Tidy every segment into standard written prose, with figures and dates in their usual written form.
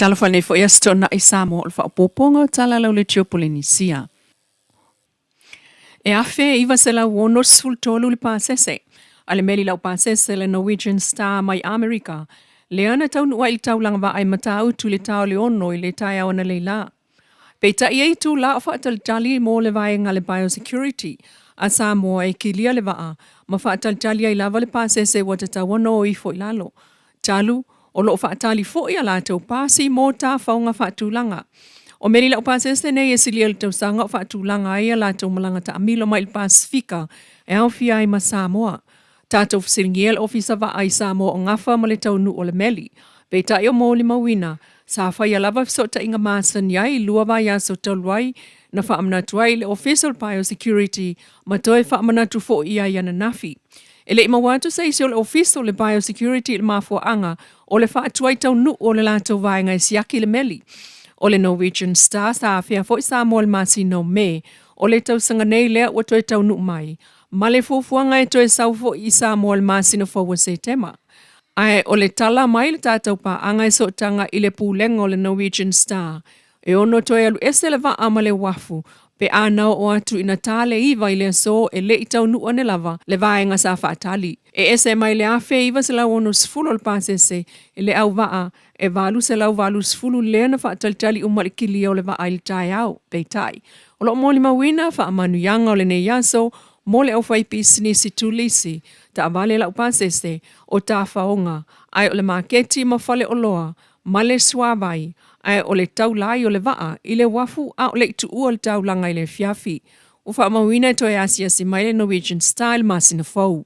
Talofa nei foi Aso Toonai Samoa o le faaopoopoga o tala lau Leitio Polenisia. E 1963 le pasese a le meli laupasese le Norwegian Star mai Amerika, lea na taunuu ai i le taulaga vaa i Matautu i le ta o le 6 i le taeao analeila. Peitai e i itulā o faatalitali mo le vaega le Biosecurity a Samoa e kilia le vaa ma faatalitali ai lava le pasese ua tatau ona o ifo i lalo. Talu, o lo o faatali foi a latou pasi mo tafaoga faatulaga. O meli laupasese nei e silia i le tausaga o faatulaga ai a latou malaga taamilo mai i le Pasefika e aofia ai ma Samoa. Tatou fesiligia le Ofisa Vaa i Samoa o gafa ma le taunuu o le meli. Peitai o molimauina, sa faia lava fesootaiga masani ai i lua vaiaso talu ai na faamanatu ai i le Ofisa o le Biosecurity ma toe faamanatu foi i ai ananafi. E le i maua atu se isi o le Ofisa o le Biosecurity i le mafuaaga o le faatuai taunuu o le latou vaega e siaki le meli. O le Norwegian Star sa afea foi Samoa i le masina o Me o le tausaga nei lea ua toe taunuu mai ma le fuafuaga e toe sau foi i Samoa i le masina fou o Setema. Ae o le tala mai le tatou paaga e sootaga i le pulega o le Norwegian Star, e ono toe alu ese le vaa ma le uafu pe a na oo atu ina ta le 9 i le aso e le i taunuu ane lava le vaega sa faatali. E ese mai le 1960 o le pasese i le au vaa e 880 lea na faatalitali uma i le kilia o le vaa i le taeao. Peitai, o lo o molimauina faamanuiaga o lenei aso mo le aufaipisinisi turisi, taavale laupasese, o tafaoga, ae o le maketi ma faleoloa, ma le suavai, ae o le taulai o le vaa i le uafu a o le i tuua le taulaga i le afiafi. Ua faamauina e toe asiasi mai le Norwegian Star i le masina fou.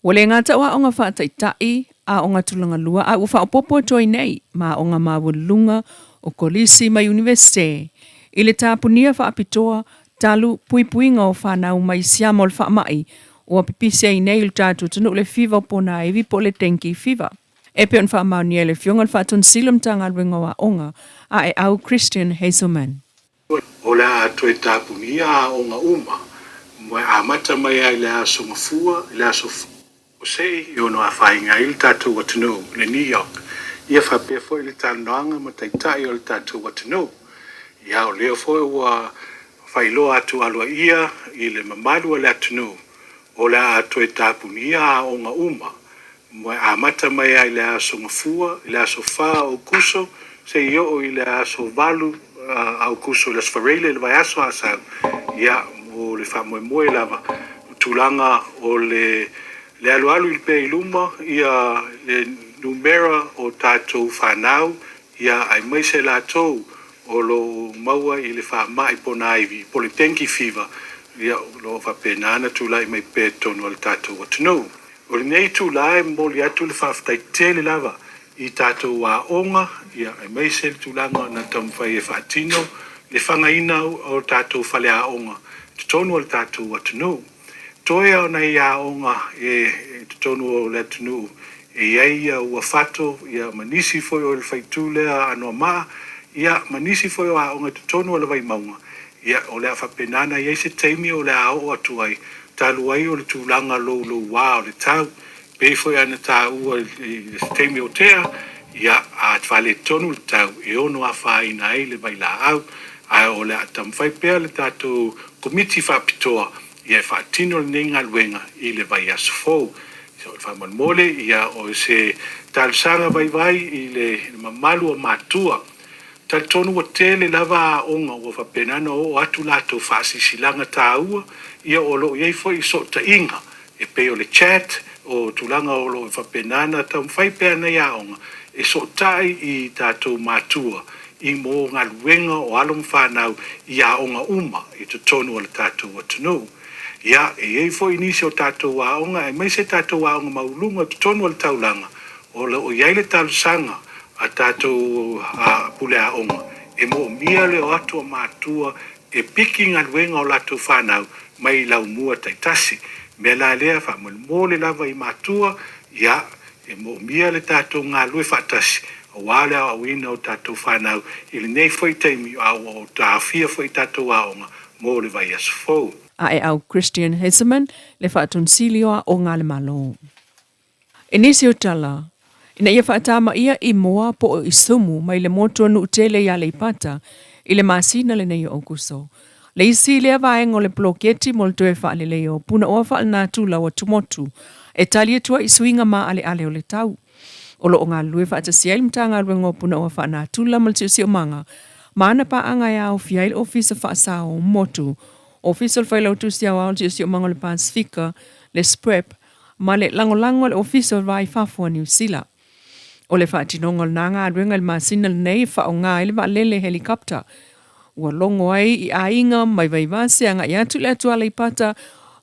Ua le gata o aoga faataitai, aoga tulaga lua a ua faaopoopo atu ai nei ma aoga maualuluga o kolisi ma iunivesite i le tapunia faapitoa talu puipuiga o fanau mai siama o le faamai ua pipisi ai nei i le tatou atunuu le fiva o ponaivi po o le dengue fever. E pei ona faamaonia e le Afioga i le Faatonisili o le Matagaluega o Aoga a e au Christian Hazelman. O le a toe tapunia aoga uma ma e amata mai ai i le Aso Gafua i le Aso Sei e ono afaina ai le tatou atunuu i le New York, ia faapea foi le talanoaga ma taitai o le tatou atunuu. Ia o lea foi ua faailoa atu aloaia i le mamalu o le atunuu o le a toe tapunia aoga uma ma e amata mai ai i le Aso Gafua i le aso 4 o Aokuso seia oo i le aso 8 Aokuso i le Aso Faraile i le vaiaso a sau, ia, mo le faamoemoe lava o tulaga o le le alualu i pea i luma ia le numera o tatou fanau, ia, aemaise latou o lo o maua i le faamai ponaivi po o le dengue fever, ia, o lo o faapena ona tulai mai pea i totonu o le tatou atunuu. O lenei itula e momoli atu le faafetai tele lava i tatou aoga, ia, aemaise le tulaga na taumafai e faatino le fagaina o tatou faleaoga i totonu o le tatou atunuu. Toe o nai aoga e i totonu o le atunuu e i ai ia Uafato, ia, ma nisi foi o le faaitu lea Anoamaa, ia, ma nisi foi o aoga i totonu o le Vaimauga, ia, o le a faapena ona i ai se taimi o le a oo atu ai talu ai o le tulaga louloua o le tau, pei foi ona taua i se taimi o tea, ia, a faaletonu le tau e ono afaina ai le vailaau, ae o le a taumafai pea le tatou Komiti Faapitoa ia e faatino lenei galuega i le vaiaso fou. So, faamolemole, ia, o se talosaga vaivai i le mamalu o matua, Talitonu ua tele lava aoga ua faapena ona oo atu latou faasilasilaga taua, ia o lo o i ai foi sootaiga e pei o le chat, o tulaga o lo o faapena ona taumafai pea nei aoga e sootai i tatou matua i mo galuega o alo ma fanau i aoga uma i totonu o le tatou atunuu. Ia, e i ai foi nisi o tatou aoga aemaise tatou aoga maualuluga i totonu o le taulaga O lo o i ai le talosaga a tatou pule aoga e moomia le o atu o matua e piki galuega o latou fanau mai laumua taitasi. Mea la lea faamolemole lava i matua, ia, e moomia le tatou galue faatasi aua le aoaoina o tatou fanau i lenei foi taimi a ua taofia foi tatou aoga mo le vaiaso fou. Aeau Christian Hesemann, le Faatonisili o Aoga a le Malo. I nisi o tala, ina ia faatamaia i moa po o i sumu mai le motu o Nuutele i Aleipata i le masina lenei o Aokuso. Le isi lea vaega o le poloketi mo le toe faaleleia o punaoa faalenatura o atumotu e tali atu ai i suiga maaleale o le tau. O lo o galulue faatasi ai le Matagaluega o Punaoa Faanatura ma le Siosiomaga ma ana paaga e aofia ai le Ofisa Faasao Motu, Ofisa o le Failautusi Aoao o le Siosiomaga o le Pasefika, le SPREP, ma le lagolago a le Ofisa o le Va i Fafo a Niu Sila. O le faatinoga o lena galuega i le masina lenei e faaaoga ai le vaalele helicopter ua logo ai i aiga mai Vaivase agai atu i le atu Aleipata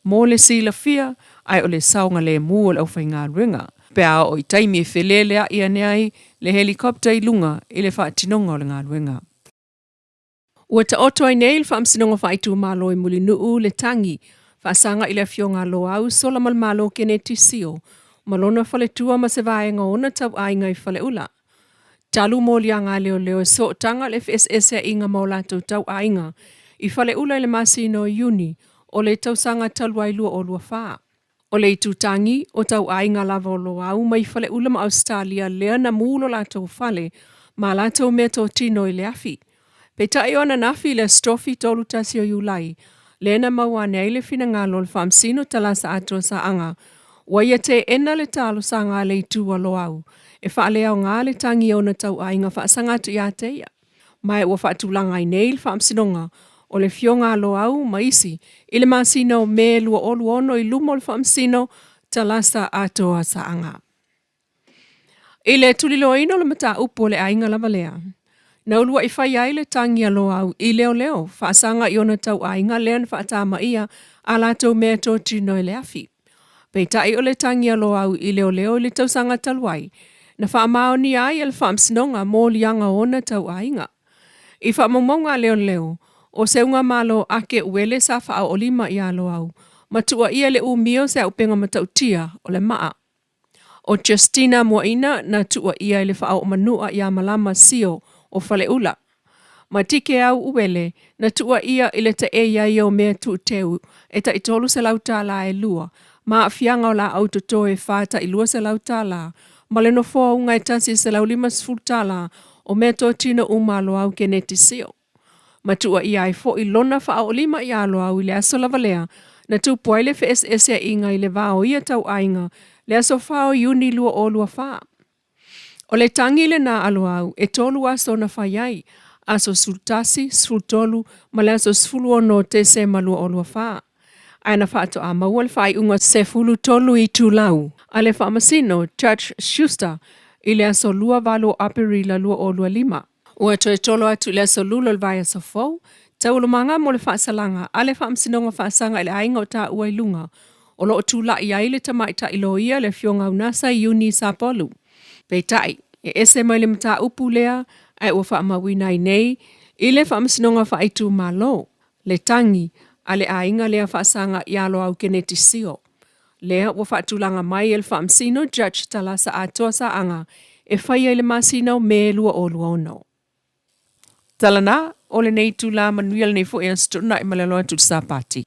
mo le silafia ae o le saogalemu o le aufaigaluega pe a oo i taimi e feleleai ane ai le helicopter i luga i le faatinoga o le galuega. Ua taoto ai nei le Faamasinoga Faaitumalo i Mulinuu le tagi faasaga i le Afioga a Loau Solamalemalo Keneti Sio ma lona faletua ma se vaega o ona tauaiga i Faleula. Talu moliaga a leoleo e sootaga le feeseeseaiga ma o latou tauaiga i Faleula i le masina o Iuni o le tausaga talu ai 2024. O le itutagi o tauaiga lava o Loau mai Faleula ma Ausetalia lea na mu lo latou fale ma latou meatotino i le afi. Peitai o ananafi i le Aso Tofi 31 o Iulai, lea na maua ane ai le finagalo o le Faamasino Talasa Atoa Saaga, ua ia teena le talosaga a le itu a Loau e faaleaoga le tagi o ona tauaiga faasaga atu ia te ia. Ma ua faatulaga ai nei le Faamasinoga o le Afioga a Loau ma isi i le masina o Me 2026 i luma o le Faamasino Talasa Atoa Saaga. I le tuliloaina o le mataupu o le aiga lava lea, na ulua'i fai ai le tagi a Loau i leoleo faasaga i ona tauaiga lea na faatamaia a latou meatotino i le afi. Peitai o le tagi a Loau i leoleo i le tausaga talu ai, na faamaonia ai e le Faamasinoga moliaga o ona tauaiga. I faamaumauga a leoleo, o se ugamalo ake uele sa faaoolima iā Loau ma tuuaia le umia o se auupega matautia o le maa. ʻO Justina Muaina na tuuaia i le faaoomanua iā Malama Sio o Faleula. Ma Tike Au Uele na tuuaia i le taei ai o mea tuuteu e tai $300 tālā e lua ma aafiaga o laau toto e fa tai $200 tālā ma le nofoa uga e $150 tālā o meatotino uma a Loau Keneti Sio. Ma tuuaia ai foi lona faaoolima iā Loau i le aso lava lea na tupu ai le feeseeseaiga i le va o ia tauaiga le aso 4 o Iuni 2024. O le tagi lena a Loau e tolu aso na fai ai, aso 11, 13 ma le aso 16 o Tesema 2024. Ae na faatoa maua le faaiuga 13 itulau a le Faamasino Judge Schuster i le aso 28 o Aperila 2025. Ua toe tolo atu i le aso Lula o le vaiaso fou, taualumaga mo le faasalaga a le Faamasinoga Faasaga i le aiga o taua i luga, o lo o tulai ai le tamaitai loia le Afioga Unasa Iuni Sapolu. Peitai, e ese mai le mataupu lea ae ua faamauina ai nei i le Faamasinoga Faaitumalo le tagi a le aiga lea faasaga iā Loau Keneti Sio. Lea ua faatulaga mai e le Faamasino Judge Talasa Atoa Saaga e faia i le masina o Me 2026. Tala na, o lenei itula manuia lenei foi aso toonai ma le alo atu i le Sapati.